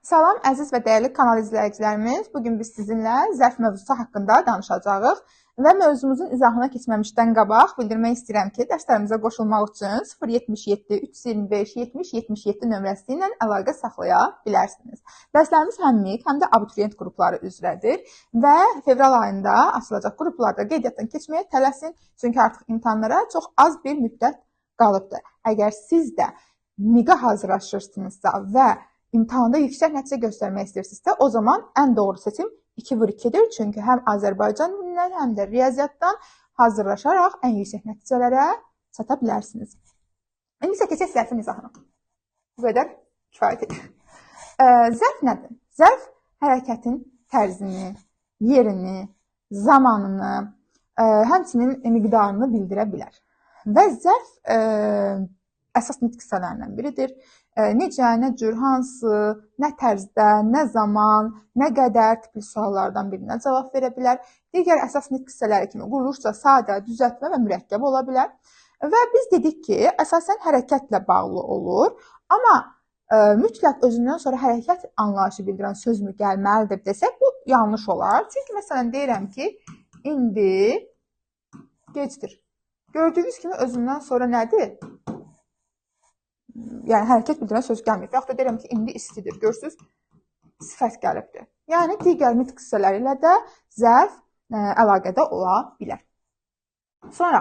Salam əziz və dəyərli kanal izləyicilərimiz. Bugün biz sizinlə zərf mövzusu haqqında danışacağıq və mövzumuzun izahına keçməmişdən qabaq bildirmək istəyirəm ki, dərslərimizə qoşulmaq üçün 077 325 70 77 nömrəsi ilə əlaqə saxlaya bilərsiniz. Dərslərimiz həm MİQ, həm də abituriyent qrupları üzrədir və fevral ayında açılacaq qruplarda qeydiyyatdan keçməyə tələsin, çünki artıq imtahanlara çox az bir müddət qalıbdır. Əgər siz də MİQ-ə hazırlaşırsınızsa və imtahanda yüksək nəticə göstərmək istəyirsinizsə, o zaman ən doğru seçim 2 vur 2-dir. Çünki həm Azərbaycan dilindən, həm də riyaziyyatdan hazırlaşaraq ən yüksək nəticələrə çata bilərsiniz. İndi isə keçək zərfin izahına. Bu qədər kifayət edir. Zərf nədir? Zərf hərəkətin tərzini, yerini, zamanını, həmçinin miqdarını bildirə bilər. Və zərf əsas nitq hissələrindən biridir. Necə, nə cür, hansı, nə tərzdə, nə zaman, nə qədər tipli suallardan birinə cavab verə bilər. Digər əsas nitq hissələri kimi quruluşca sadə, düzəltmə və mürəkkəb ola bilər. Və biz dedik ki, əsasən hərəkətlə bağlı olur, amma mütləq özündən sonra hərəkət anlayışı bildirən söz mü gəlməlidir desək, bu yanlış olar. Çünki məsələn deyirəm ki, indi gecdir. Gördüyünüz kimi özündən sonra nədir? Yəni hərəkət bildirən söz gəlməyib. Və yaxud da deyirəm ki, indi istidir. Görürsünüz, sifət gəlibdir. Yəni digər nitq hissələri ilə də zərf əlaqədə ola bilər. Sonra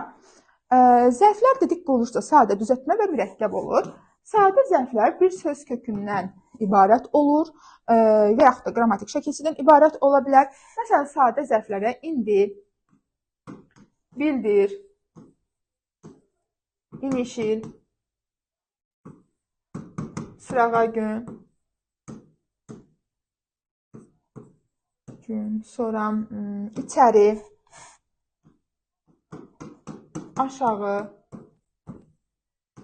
zərflər dedik quruluşda sadə, düzəltmə və mürəkkəb olur. Sadə zərflər bir söz kökündən ibarət olur və yaxud da qrammatik şəkilçidən ibarət ola bilər. Məsələn, sadə zərflərə indi, bildir, inişil, sırağa gün, sonra içəri, aşağı və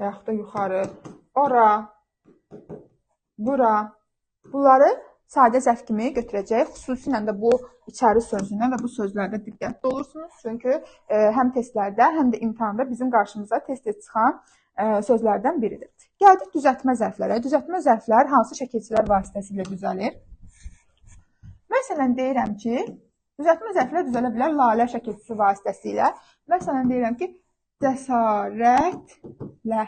yaxud da yuxarı, ora, bura. Bunları sadə zərf kimi götürəcəyik. Xüsusilə də bu içəri sözünə və bu sözlərdə diqqətli olursunuz. Çünki həm testlərdə, həm də imtahanda bizim qarşımıza tez-tez çıxan sözlərdən biridir. Gəldik düzəltmə zərflərə. Düzəltmə zərflər hansı şəkilçilər vasitəsilə düzəlir? Məsələn, deyirəm ki, düzəltmə zərflər düzələ bilər lalə şəkilçisi vasitəsilə. Məsələn, deyirəm ki, cəsarətlə.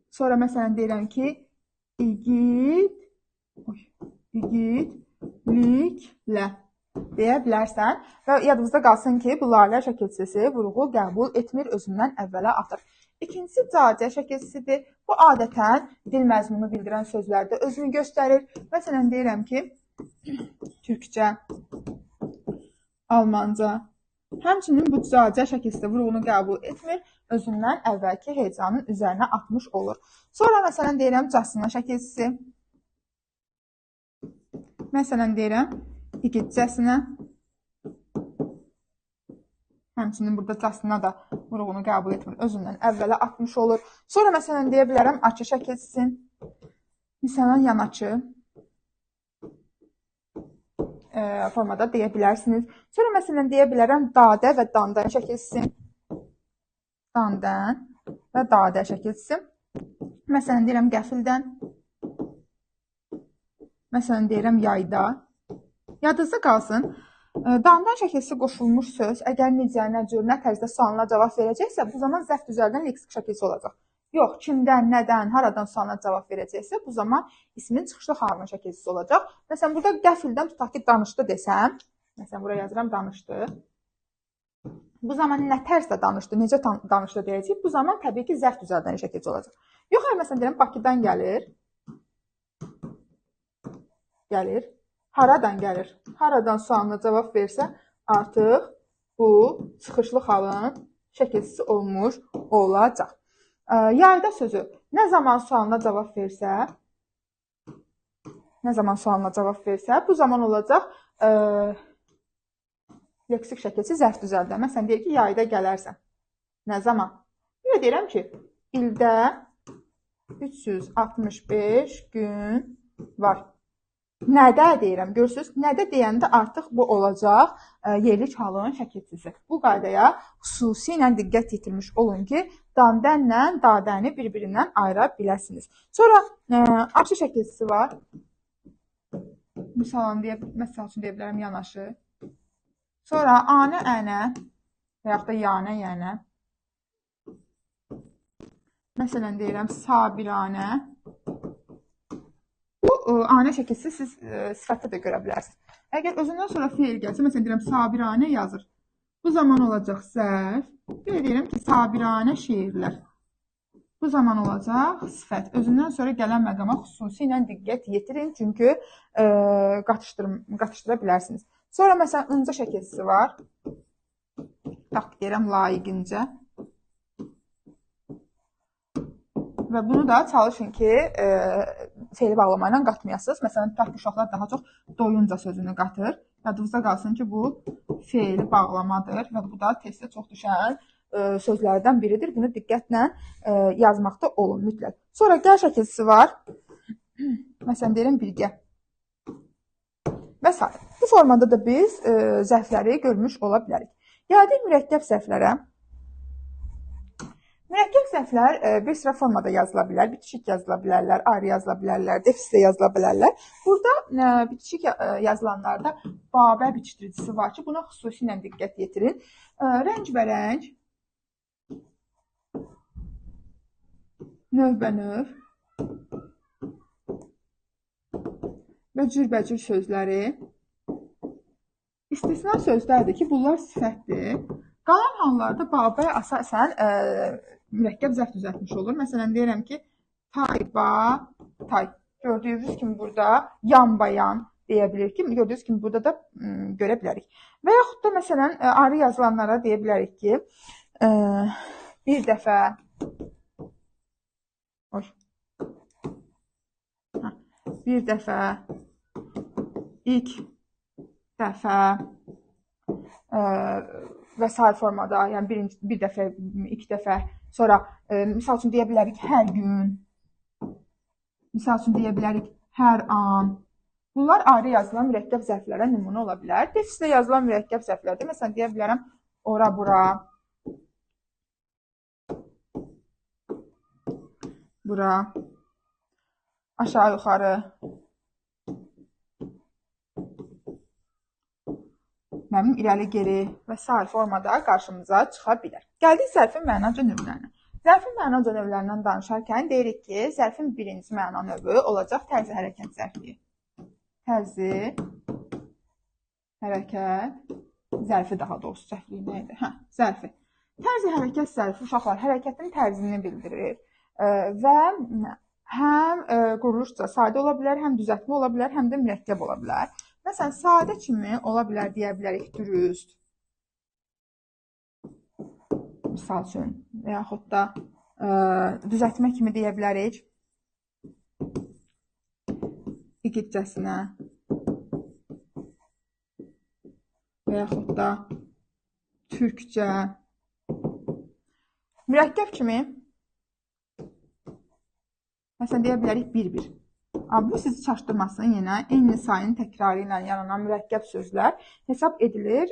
Sonra məsələn deyirəm ki, igidliklə deyə bilərsən. Və yadınızda qalsın ki, bu lalə şəkilçisi vurğu qəbul etmir, özündən əvvələ atır. İkincisi cacə şəkilçisidir. Bu adətən dil məzmunu bildirən sözlərdə özünü göstərir. Məsələn, deyirəm ki, türkcə, almanca. Həmçinin bu cacə şəkilçisi vurğunu qəbul etmir, özündən əvvəlki hecanın üzərinə atmış olur. Sonra məsələn deyirəm casına şəkilçisi. Məsələn deyirəm igidcəsinə. Həmçinin burada casına da vurğunu qəbul etmir, özündən əvvələ atmış olur. Sonra məsələn deyə bilərəm açı şəkilçisi. Məsələn yanaçı formada deyə bilərsiniz. Sonra məsələn deyə bilərəm dadə və dandan şəkilçisi. Dandan və dadə şəkilçisi. Məsələn deyirəm qəfildən. Məsələn deyirəm yayda. Yadınızda qalsın. Dandan şəkilçisi qoşulmuş söz əgər necə, nə cür, nə tərzdə sualına cavab verəcəksə, bu zaman zərf düzəldən leksik şəkilçisi olacaq. Yox, kimdən, nədən, haradan sualına cavab verəcəksə, bu zaman ismin çıxışlı halının şəkilçisi olacaq. Məsələn, burada qəfildən tutaq ki, danışdı desəm, məsələn, buraya yazıram danışdı. Bu zaman nə tərzdə danışdı, necə danışdı deyəcəyik, bu zaman təbii ki, zərf düzəldən şəkilçisi olacaq. Yox, məsələn, deyirəm, Bakıdan gəlir. Gəlir. Haradan gəlir? Haradan sualına cavab versə, artıq bu çıxışlı halın şəkilçisi olmuş olacaq. Yayda sözü nə zaman sualına cavab versə, nə zaman sualına cavab versə, bu zaman olacaq leksik şəkilçisi zərf düzəldən. Məsələn, deyir ki, yayda gələrsən. Nə zaman? Bir də deyirəm ki, ildə 365 gün var. Nədə deyirəm, görürsünüz, nədə deyəndə artıq bu olacaq yerlik halın şəkilçisi. Bu qaydaya xüsusilə diqqət yetirmiş olun ki, dandənlə dadəni bir-birindən ayıra biləsiniz. Sonra açı şəkilçisi var. Misal üçün deyə bilərəm yanaşı. Sonra anə, ənə və yaxud da yanə, yənə. Məsələn, deyirəm sabiranə. Bu anə şəkilsi siz sifətdə də görə bilərsiniz. Əgər özündən sonra feil gəlsə, məsələn, deyirəm sabiranə yazır. Bu zaman olacaq zərf. Bir də deyirəm ki, sabiranə şeirlər. Bu zaman olacaq sifət. Özündən sonra gələn məqama xüsusilə diqqət yetirin, çünki qatışdıra bilərsiniz. Sonra məsələn, ınca şəkilsi var. Tutaq ki, deyirəm layiqincə. Və bunu da çalışın ki, feili bağlama ilə qatmayasınız. Məsələn, tutaq ki, uşaqlar daha çox doyunca sözünü qatır. Yadınızda qalsın ki, bu feili bağlamadır və bu da testdə çox düşən sözlərdən biridir. Bunu diqqətlə yazmaqda olun mütləq. Sonra gəl şəkilsi var. Məsələn, deyirəm birgə və s. Bu formada da biz zərfləri görmüş ola bilərik. Gəldik mürəkkəb zərflərə. Mürəkkəb zərflər bir sıra formada yazıla bilər, bitişik yazıla bilərlər, ayrı yazıla bilərlər, defislə yazıla bilərlər. Burada bitişik yazılanlarda babə bitişdiricisi var ki, buna xüsusilə diqqət yetirin. Rəngbərəng, növbənöv və cürbəcür sözləri istisna sözlərdir ki, bunlar sifətdir. Qalan hallarda babə əsasən mürəkkəb zərf düzəltmiş olur. Məsələn, deyirəm ki, tayba, tay. Gördüyünüz kimi burada yan-bayan deyə bilir ki, gördüyünüz kimi burada da görə bilərik. Və yaxud da, məsələn, ayrı yazılanlara deyə bilərik ki, bir dəfə, bir dəfə, ilk dəfə və sair formada, yəni bir dəfə, iki dəfə, sonra misal üçün deyə bilərik hər gün, misal üçün deyə bilərik hər an. Bunlar ayrı yazılan mürəkkəb zərflərə nümunə ola bilər. Defislə yazılan mürəkkəb zərflərdə, məsələn, deyə bilərəm ora, bura, bura, aşağı, yuxarı, mənim irəli, geri və sair formada qarşımıza çıxa bilər. Gəldik zərfin mənaca növlərinə. Zərfin mənaca növlərindən danışarkən deyirik ki, zərfin birinci məna növü olacaq tərzi hərəkət zərfliyi. Tərzi hərəkət zərfi, daha doğrusu zərfliyi nə idi? Hə, zərfi. Tərzi hərəkət zərfi uşaqlar hərəkətin tərzini bildirir və həm quruluşca sadə ola bilər, həm düzəltmə ola bilər, həm də mürəkkəb ola bilər. Məsələn, sadə kimi ola bilər, deyə bilərik dürüst, misal üçün, və yaxud da düzəltmə kimi deyə bilərik igidcəsinə və yaxud da türkcə. Mürəkkəb kimi, məsələn, deyə bilərik bir-bir. Bu sizi çaşdırmasın yenə, eyni sayın təkrarı ilə yaranan mürəkkəb sözlər hesab edilir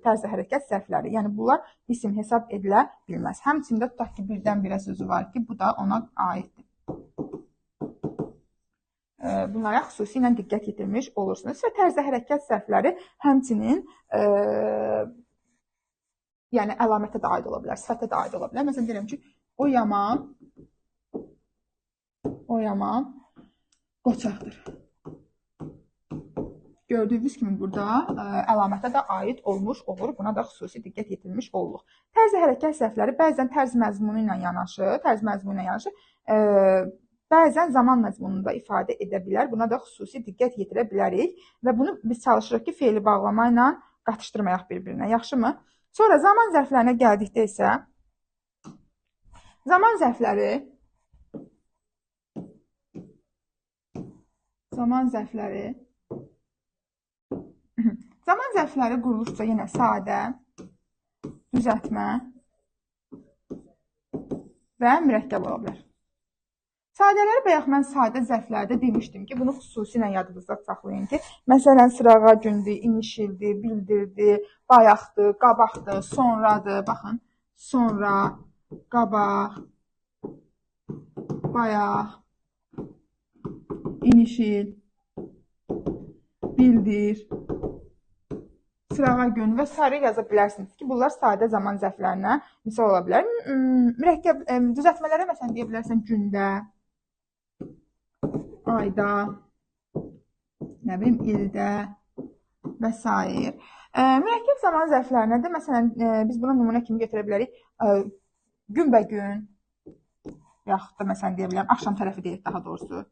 tərzi hərəkət zərfləri. Yəni, bunlar isim hesab edilə bilməz. Həmçində tutaq ki, birdən-birə sözü var ki, bu da ona aiddir. Bunlara xüsusilə diqqət yetirmiş olursunuz. Və tərzi hərəkət zərfləri həmçinin yəni, əlamətə də aid ola bilər, sifətə də aid ola bilər. Məsələn, deyirəm ki, o yaman, qoçaqdır. Gördüyünüz kimi burada əlamətə də aid olmuş olur. Buna da xüsusi diqqət yetirmiş oluruq. Tərzi hərəkət zərfləri bəzən tərz məzmunu ilə yanaşı, bəzən zaman məzmununu da ifadə edə bilər. Buna da xüsusi diqqət yetirə bilərik və bunu biz çalışırıq ki, feili bağlama ilə qatışdırmayaq bir-birinə. Yaxşımı? Sonra zaman zərflərinə gəldikdə isə zaman zərfləri quruluşca yenə sadə, düzəltmə və mürəkkəb ola bilər. Sadələri bayaq mən sadə zərflərdə demişdim ki, bunu xüsusilə yadınızda saxlayın ki, məsələn, sırağa gündür, inişildi, bildirdi, bayaqdır, qabaqdır, sonradır, baxın, sonra, qabaq, bayaq, inişil, bildir, sırağa gün və sairə yaza bilərsiniz ki, bunlar sadə zaman zərflərinə misal ola bilər. Mürəkkəb düzəltmələrə məsələn deyə bilərsən gündə, ayda, nə bilim, ildə və sair. Mürəkkəb zaman zərflərinə də məsələn biz buna nümunə kimi götürə bilərik günbəgün, yaxud da məsələn deyə bilərəm axşam tərəfi deyək daha doğrusu.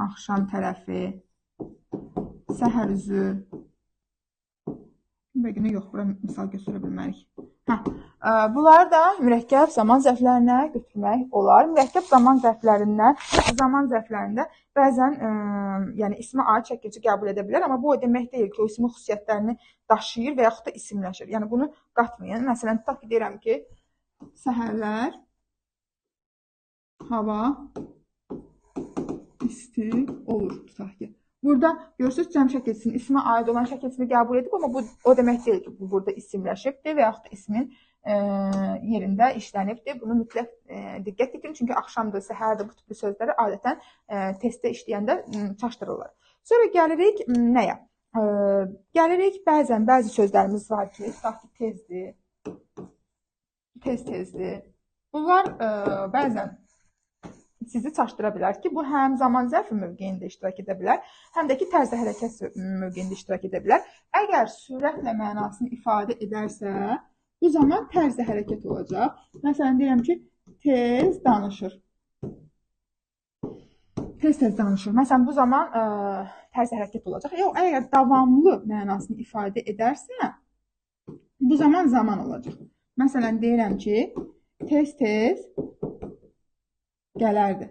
Axşam tərəfi, səhər üzü. Günbəgünə yox, bura misal götürə bilmərik. Bunları da mürəkkəb zaman zərflərinə götürmək olar. Mürəkkəb zaman zərflərindən, zaman zərflərində bəzən yəni ismə aid çəkici qəbul edə bilər, amma bu o demək deyil ki, o ismin xüsusiyyətlərini daşıyır və yaxud da isimləşir. Yəni bunu qatmayın. Məsələn, tutaq ki, deyirəm ki, səhərlər hava isti olur, tutaq ki. Burada görürsünüz, cəm şəkilçisinin ismə aid olan şəkilçisini qəbul edib, amma bu o demək deyil ki, bu burada isimləşibdir və yaxud da ismin yerində işlənibdir. Bunu mütləq diqqət edin, çünki axşamdır, səhərdir, bu tipli sözləri adətən testdə işləyəndə çaşdırırlar. Sonra gəlirik nəyə? Gəlirik bəzən bəzi sözlərimiz var ki, tutaq ki, tezdir, tez-tezdir. Bunlar bəzən sizi çaşdıra bilər ki, bu həm zaman zərfi mövqeyində iştirak edə bilər, həm də ki, tərzdə hərəkət mövqeyində iştirak edə bilər. Əgər sürətlə mənasını ifadə edərsə, bu zaman tərzdə hərəkət olacaq. Məsələn, deyirəm ki, tez danışır. Tez-tez danışır. Məsələn, bu zaman tərzdə hərəkət olacaq. Yox, əgər davamlı mənasını ifadə edərsə, bu zaman zaman olacaq. Məsələn, deyirəm ki, tez-tez gələrdi.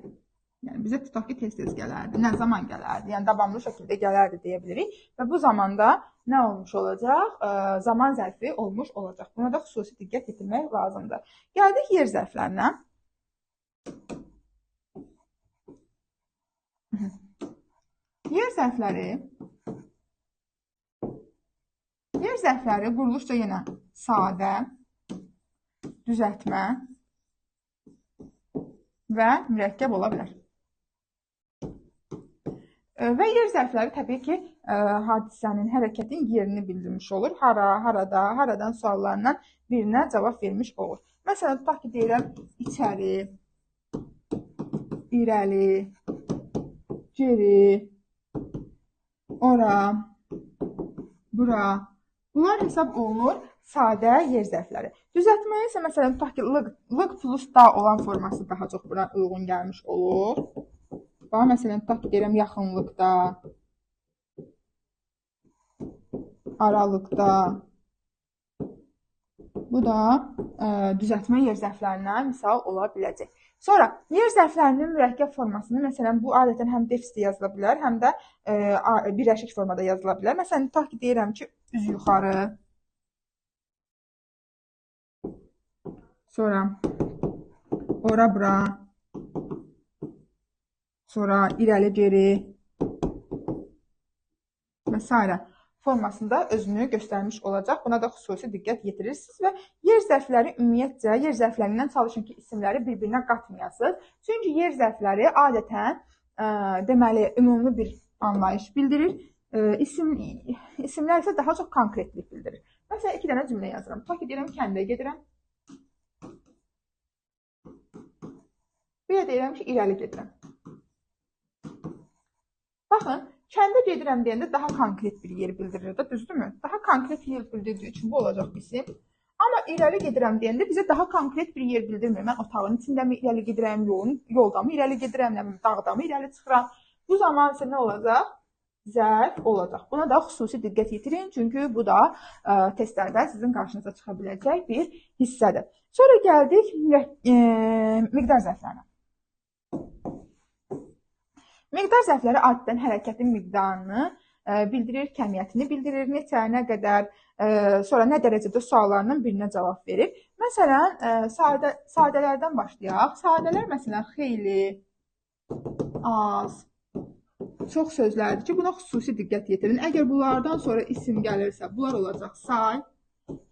Yəni, bizə tutaq ki, tez-tez gələrdi. Nə zaman gələrdi? Yəni, davamlı şəkildə gələrdi deyə bilirik. Və bu zamanda nə olmuş olacaq? Zaman zərfi olmuş olacaq. Buna da xüsusi diqqət yetirmək lazımdır. Gəldik yer zərflərinə. Yer zərfləri quruluşca yenə sadə, düzəltmə və mürəkkəb ola bilər. Və yer zərfləri təbii ki, hadisənin, hərəkətin yerini bildirmiş olur. Hara, harada, haradan suallarından birinə cavab vermiş olur. Məsələn, tutaq ki, deyirəm, içəri, irəli, geri, ora, bura. Bunlar hesab olunur sadə yer zərfləri. Düzəltməyə isə məsələn, tutaq ki, lıq plus da olan forması daha çox buna uyğun gəlmiş olur. Bax, məsələn, tutaq ki, deyirəm, yaxınlıqda, aralıqda. Bu da düzəltmə yer zərflərinə misal ola biləcək. Sonra, yer zərflərinin mürəkkəb formasını, məsələn, bu adətən həm defisdə yazıla bilər, həm də birləşik formada yazıla bilər. Məsələn, tutaq ki, deyirəm ki, üz yuxarı, sonra ora-bura, sonra irəli-geri və s. formasında özünü göstərmiş olacaq. Buna da xüsusi diqqət yetirirsiniz və yer zərfləri ümumiyyətcə, yer zərflərindən çalışın ki, isimləri bir-birinə qatmayasınız. Çünki yer zərfləri adətən deməli, ümumi bir anlayış bildirir. İsimlər isə daha çox konkretlik bildirir. Məsələn, 2 dənə cümlə yazıram. Tutaq ki, deyirəm, kəndə gedirəm. Bir də deyirəm ki, irəli gedirəm. Baxın, kəndə gedirəm deyəndə daha konkret bir yer bildirir də, düzdürmü? Daha konkret yer bildirdiyi üçün bu olacaq isim. Amma irəli gedirəm deyəndə bizə daha konkret bir yer bildirmir. Mən otağın içindəmi irəli gedirəm, yolda mı irəli gedirəm, nə bilim, dağda mı irəli çıxıram. Bu zaman isə nə olacaq? Zərf olacaq. Buna da xüsusi diqqət yetirin, çünki bu da testlərdə sizin qarşınıza çıxa biləcək bir hissədir. Sonra gəldik miqdar zərflərinə. Miqdar zərfləri adətən hərəkətin miqdarını bildirir, kəmiyyətini bildirir, neçə, nə qədər, sonra nə dərəcədə suallarının birinə cavab verir. Məsələn, sadələrdən başlayaq. Sadələr, məsələn, xeyli, az, çox sözlərdir ki, buna xüsusi diqqət yetirin. Əgər bunlardan sonra isim gəlirsə, bunlar olacaq say.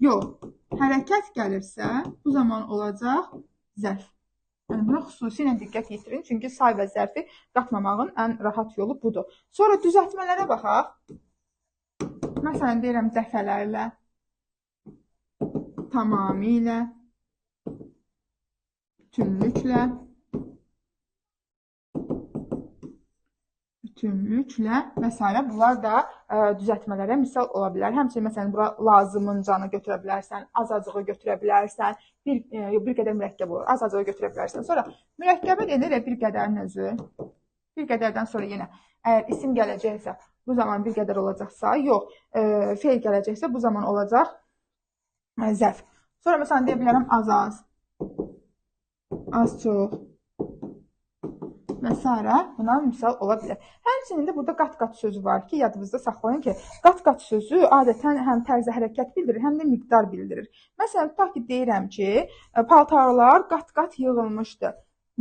Yox, hərəkət gəlirsə, bu zaman olacaq zərf. Yəni buna xüsusilə diqqət yetirin, çünki say və zərfi qatmamağın ən rahat yolu budur. Sonra düzəltmələrə baxaq. Məsələn, deyirəm dəfələrlə, tamamilə, bütünlüklə, və s. Bunlar da düzəltmələrə misal ola bilər. Həmçinin, məsələn, bura lazımıncanı götürə bilərsən, azacığı götürə bilərsən, bir qədər mürəkkəb olur, azacığı götürə bilərsən. Sonra mürəkkəbə deyilir bir qədərin özü, bir qədərdən sonra yenə əgər isim gələcəksə, bu zaman bir qədər olacaqsa, yox, feil gələcəksə, bu zaman olacaq zərf. Sonra məsələn, deyə bilərəm az-az, az-çox və s. Buna misal ola bilər. Həmçinin də burada qat-qat sözü var ki, yadınızda saxlayın ki, qat-qat sözü adətən həm tərzi hərəkət bildirir, həm də miqdar bildirir. Məsələn, tutaq ki, deyirəm ki, paltarlar qat-qat yığılmışdı.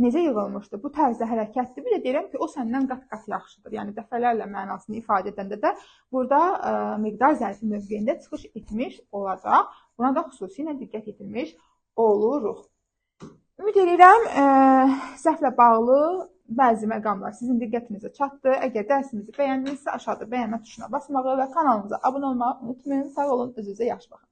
Necə yığılmışdı? Bu tərzdə hərəkətdir. Bir də deyirəm ki, o səndən qat-qat yaxşıdır. Yəni, dəfələrlə mənasını ifadə edəndə də burada miqdar zərfi mövqeyində çıxış etmiş olacaq. Buna da xüsusilə diqqət yetirmiş oluruq. Ümid edirəm, zərflə bağlı bəzi məqamlar sizin diqqətinizə çatdı. Əgər dərsimizi bəyəndinizsə, aşağıda bəyənmə tuşuna basmağı və kanalımıza abunə olmağı unutmayın. Sağ olun, özünüzə yaxşı baxın.